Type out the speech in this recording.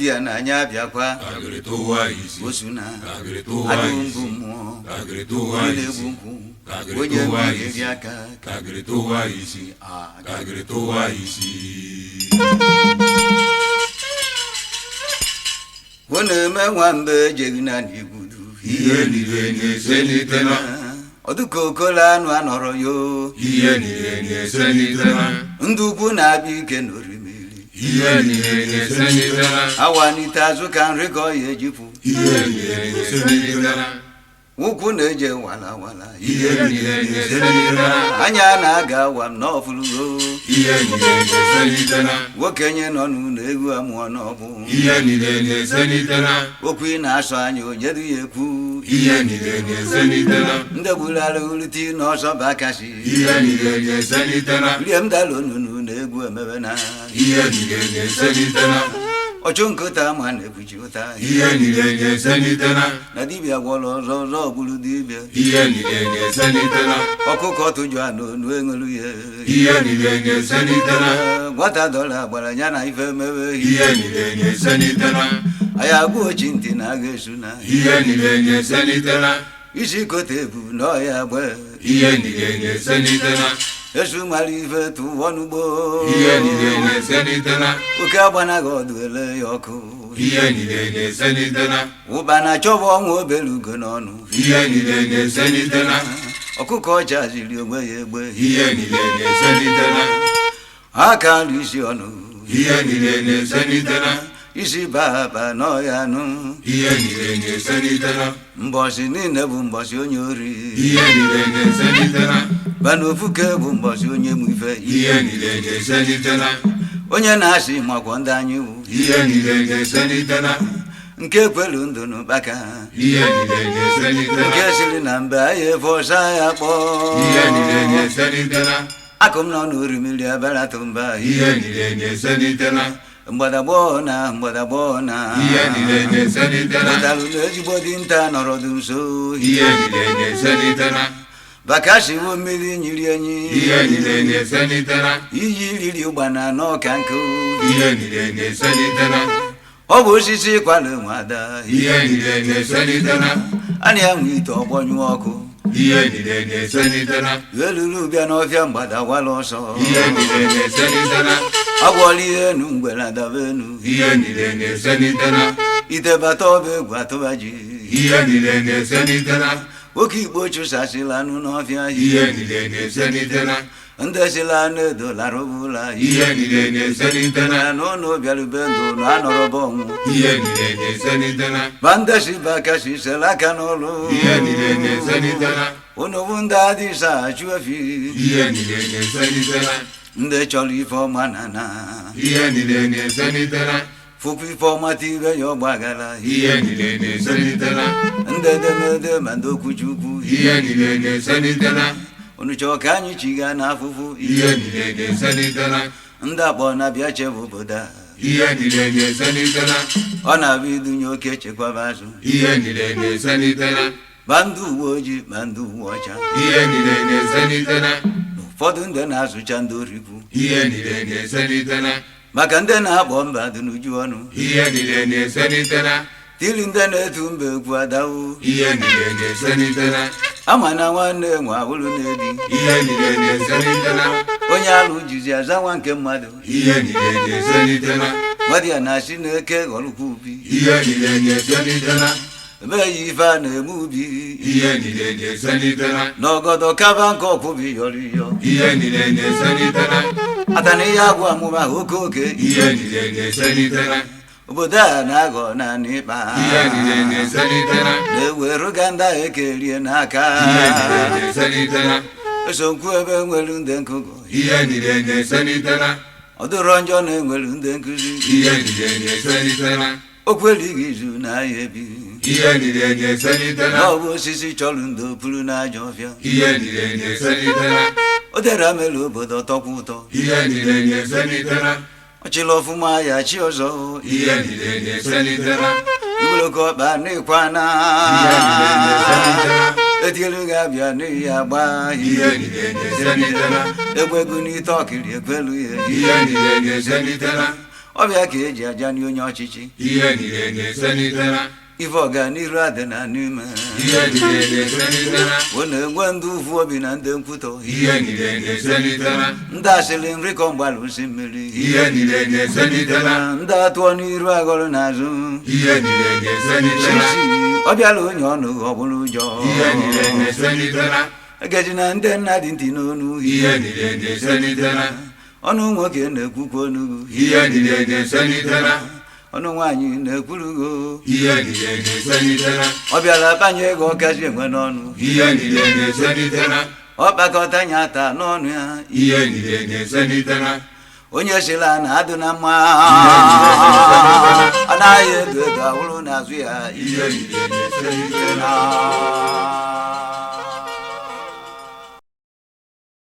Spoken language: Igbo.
Di ya n'anya abịakwa. Kagịrị tụwa isi. Osu na Kagịrị tụwa adụ isi. mbụ mmụọ. Kagịrị tụwa Onye isi. na-egbu nkwụ. Kagịrị Onye tụwa mmiri isi. aka. Kagịrị tụwa isi. Kagịrị tụwa isi. Ọ na-eme nwamba ejeghị na n'igwudu. Ihe niile na-eselitela. Ọdụka okolo anụ anọrọ yo. Ihe niile na-eselitela. Ndị ukwu na-abịa ike n'orimiri. Ihe niile na-eselitela. Awanite azụ ka nri ka ọ ya ejipụ. Ihe niile na-eselitela. Ụkwụ na-eje walawala. Ihe niile na-eselitela. Anya na-aga awa m n'ọfụlugo. Ihe niile na-eselitela. Nwokenye nọ n'ụlọ egwu amụọ n'ọbụ. Ihe niile na-eselitela. Okwu ị na-asọ anya onye dị ya ekwu. Ihe niile na-eselitela. Ndị gburu wulite n'ọsọ bụ akasị. Ihe niile na-eselitela. Rie m dala onunu na egwu emebe na. Ihe niile na-eselitela. Ọchụ nkụta ma na-ekwuchi ụta. Ihe niile na-eselitela. Na dibịa gwọrọ ọzọ ọzọ gburu dibịa. Ihe niile na-eselitela. Ọkụkọ tụjụ anụ onu eṅụrụ ya. Ihe niile na-eselitela. Nwata dọla gbara ya na ife mewe. Ihe niile na-eselitela. Anyị agwa ochi ntị na agha esu na. Ihe niile na-eselitela. Isi kote ebu n'ọhịa gbe. Ihe niile na-eselitela. Esu mara ife tụwọ n'ugbo. Ihe niile na-eselitela. Oke agbanaghị ọdụ ele ya ọkụ. Ihe niile na-eselitela. Ụba na-achọba ọnwa obere ugo n'ọnụ. Ihe niile na-eselitela. Ọkụkọ ọcha ziri onwe ya egbe. Ihe niile na-eselitela. Aka nri isi ọnụ. Ihe niile na-eselitela. Isi baba n'ọhịa nụ. Ihe niile na-eselitela. Mbọsị niile bụ mbọsị onye ori. Ihe niile na-eselitela. Bana ofuke bụ mbọsị onye mụ ife. Ihe niile na-eselitela. Onye na-asị makwọ ndị anyị wụ. Ihe niile na-eselitela. Nke kwelu ndụ n'ụkpaka. Ihe niile na-eselitela. Nke siri na mbe anyị efe ọsa ya kpọọ. Ihe niile na-eselitela. Akụ m nọ n'orimiri abalatụ mba. Ihe niile na-eselitela. Mgbadagbọ na mgbadagbọ na. Ihe niile na-eselitela. Pụtalụ na ezigbo dinta nọrọ dị nso. Ihe niile na-eselitela. Bakashiwo mmiri nyiri enyi. Ihe niile na-eselitela. Iyi riri ụgbana n'ọka nkụ. Ihe niile na-eselitela. Ọ bụ osisi kwalụ nwada. Ihe niile na-eselitela. A na-enwe ite ọgbọnyụ ọkụ. Ihe niile na-eselitela. Elulu bịa n'ọfịa mgbada wala ọsọ. Ihe niile na-eselitela. Agwọla ihe enu ngwere adaba enu. Ihe niile na-eselitela. Ite bata ọba egwu atụba ji. Ihe niile na-eselitela. Oke ikpo chụsasịla anụ n'ọfịa. Ihe niile na-eselitela. Ndị sila anụ edo lara ụbụla. Ihe niile na-eselitela. N'ụlọ bịarube ndụ na anọrọba ọnwụ. Ihe niile na-eselitela. Ma ndị si baka si sela aka n'ụlọ. Ihe niile na-eselitela. Unu bụ ndị adịsa achụ efi. Ihe niile na-eselitela. Ndị chọrọ ife ọma na na. Ihe niile na-eselitela. Fụkwa ife ọma tibe ya ọgbagara. Ihe niile na-eselitela. Ndị edemede ma ndị okwuchukwu. Ihe niile na-eselitela. Unu chọọ ka anyị chiga n'afụfụ. Ihe niile na-eselitela. Ndị akpọ na-abịa chebe obodo a. Ihe niile na-eselitela. Ọ na-abịa idunye oke chekwaba azụ. Ihe niile na-eselitela. Ma ndị uwe ojii ma ndị uwe ọcha. Ihe niile na-eselitela. Ụfọdụ ndị na-azụcha ndị orikwu. Ihe niile na-eselitela. Maka ndị na-akpọ mba dị n'uju ọnụ. Ihe niile na-eselitela. Tiri ndị na-etu mba ekwu adawo. Ihe niile na-eselitela. Ama na nwanne nwe abụrụ na-edi. Ihe niile na-eselitela. Onye alụ jizi aza nwa nke mmadụ. Ihe niile na-eselitela. Nwadị ya na-asị na-eke ghọrọkwa ubi. Ihe niile na-eselitela. Ebe ya ife a na-eme ubi. Ihe niile na-eselitela. N'ọgọdọ kaba nke ọkwụbi yọrọ iyọ. Ihe niile na-eselitela. Ata na ihe agwụ amụma oke oke. Ihe niile na-eselitela. Obodo a na-aghọ naanị ịkpa. Ihe niile na-eselitela. Na-eweruga ndị ahụ ekerie n'aka. Ihe niile na-eselitela. Esokwu ebe nwere ndị nkụgụ. Ihe niile na-eselitela. Ọ dịrọ njọ na enwere ndị nkụzi. Ihe niile na-eselitela. Okwu erighị izu na ahịa ebi. Ihe niile na-eselitela. Na ọ bụ osisi chọrọ ndo pụrụ n'ajọ ọfịa. Ihe niile na-eselitela. O dere mere obodo tọkwa ụtọ. Ihe niile na-eselitela. Ọchịla ọfụma ya chi ọzọ. Ihe niile na-eselitela. Igboloko ọkpa n'ịkwa na. Ihe niile na-eselitela. Etielu ga-abịa n'ihi agba. Ihe niile na-eselitela. Egwu egwu n'ite ọkiri ekwelu ya. Ihe niile na-eselitela. Ọbịa ka eji aja n'onye ọchịchị. Ihe niile na-eselitela. Ife ọganiru adị na n'ime. Ihe niile na-eselitela. Ọ na-enwe ndị ụfụ obi na ndị nkwutọ. Ihe niile na-eselitela. Ndị asịrị nrịkọ mgbalụsi mmiri. Ihe niile na-eselitela. Ndị atụọ n'iru agọrọ n'azụ. Ihe niile na-eselitela. Sisi ọ bịala onye ọnụ ọ bụrụ ụjọ. Ihe niile na-eselitela. Egeji na ndị nna dị ntị n'onu. Ihe niile na-eselitela. Ọnụ nwoke na-ekwukwa onu. Ihe niile na-eselitela. Ọnụ nwaanyị na-ekwurugo. Ihe niile na-eselitela. Ọ bịara kpanye ego ọkazi enwe n'ọnụ. Ihe niile na-eselitela. Ọ kpakọta nya ata n'ọnụ ya. Ihe niile na-eselitela. Onye sịla na adụ na mma. Ihe niile na-eselitela. Ọ naghị edo edo awụrụ n'azụ ya. Ihe niile na-eselitela. Na